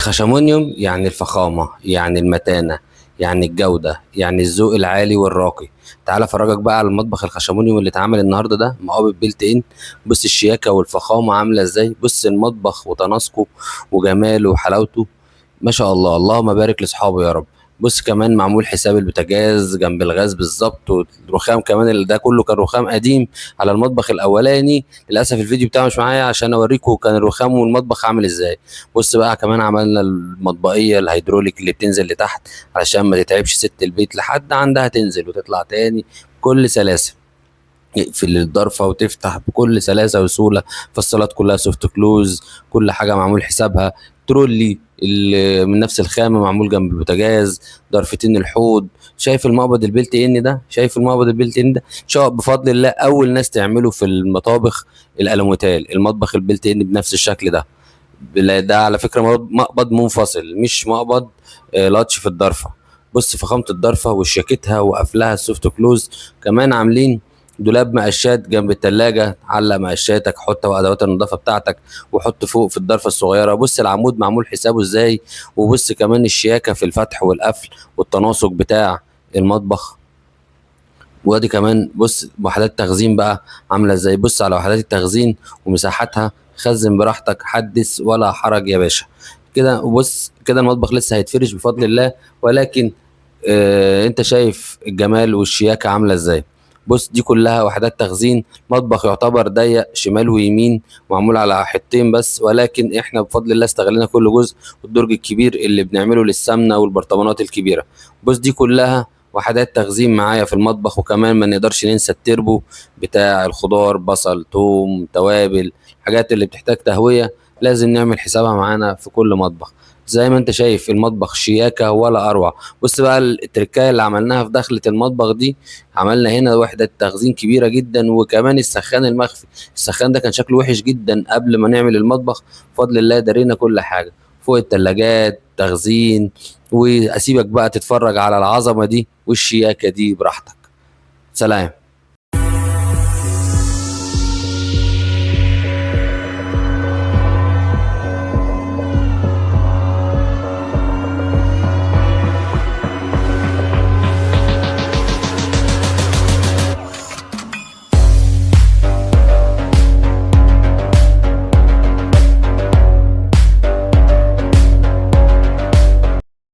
الخشمونيوم يعني الفخامة، يعني المتانة، يعني الجودة، يعني الذوق العالي والراقي. تعال افرجك بقى على المطبخ الخشمونيوم اللي اتعمل النهارده ده، مقابل built in. بص الشياكة والفخامة عاملة ازاي، بص المطبخ وتناسقه وجماله وحلاوته، ما شاء الله، اللهم بارك لاصحابه يا رب. بص كمان معمول حساب البوتاجاز جنب الغاز بالظبط، والرخام كمان اللي ده كله كان رخام قديم على المطبخ الاولاني، للاسف الفيديو بتاعه مش معايا عشان اوريكم كان الرخام والمطبخ عامل ازاي. بص بقى كمان عملنا المطبقيه الهيدروليك اللي بتنزل لتحت علشان ما تتعبش ست البيت، لحد عندها تنزل وتطلع تاني بكل سلاسة، يقفل الضرفه وتفتح بكل سلاسة وسهولة. فالصالات كلها soft close، كل حاجة معمول حسابها. ترولي اللي من نفس الخامة معمول جنب البوتاجاز، ضرفتين الحوض. شايف المقبض ال built in ده؟ شايف المقبض ال built in ده؟ ان شاء الله بفضل الله اول ناس تعمله في المطابخ الالوميتال، المطبخ ال built in بنفس الشكل ده. ده على فكرة مقبض منفصل، مش مقبض latch في الضرفه. بص فخامة الضرفه وشياكتها وقفلها ال soft close. كمان عاملين دولاب مقشات جنب التلاجة، علق مقشاتك، حط ادوات النظافة بتاعتك، وحط فوق في الضرفه الصغيرة. بص العمود معمول حسابه ازاي، وبص كمان الشياكه في الفتح والقفل والتناسق بتاع المطبخ. وادي كمان بص وحدات تخزين بقى عامله ازاي، بص على وحدات التخزين ومساحتها، خزن براحتك، حدث ولا حرج يا باشا. كده بص كده المطبخ لسه هيتفرش بفضل الله، ولكن انت شايف الجمال والشياكه عامله ازاي. بص دي كلها وحدات تخزين، مطبخ يعتبر ضيق شمال ويمين، معمول على حتتين بس، ولكن احنا بفضل الله استغلينا كل جزء، والدرج الكبير اللي بنعمله للسمنه والبرطمانات الكبيرة. بص دي كلها وحدات تخزين معايا في المطبخ. وكمان ما نقدرش ننسى التربو بتاع الخضار، بصل، توم، توابل، الحاجات اللي بتحتاج تهوية لازم نعمل حسابها معانا في كل مطبخ. زي ما انت شايف المطبخ شياكة ولا أروع. بص بقى التركاية اللي عملناها في دخلة المطبخ دي، عملنا هنا وحدة تخزين كبيرة جدا، وكمان السخان المخفي. السخان ده كان شكله وحش جدا قبل ما نعمل المطبخ، بفضل الله دارينا كل حاجة فوق التلاجات، تخزين. وأسيبك بقى تتفرج على العظمة دي والشياكة دي براحتك. سلام.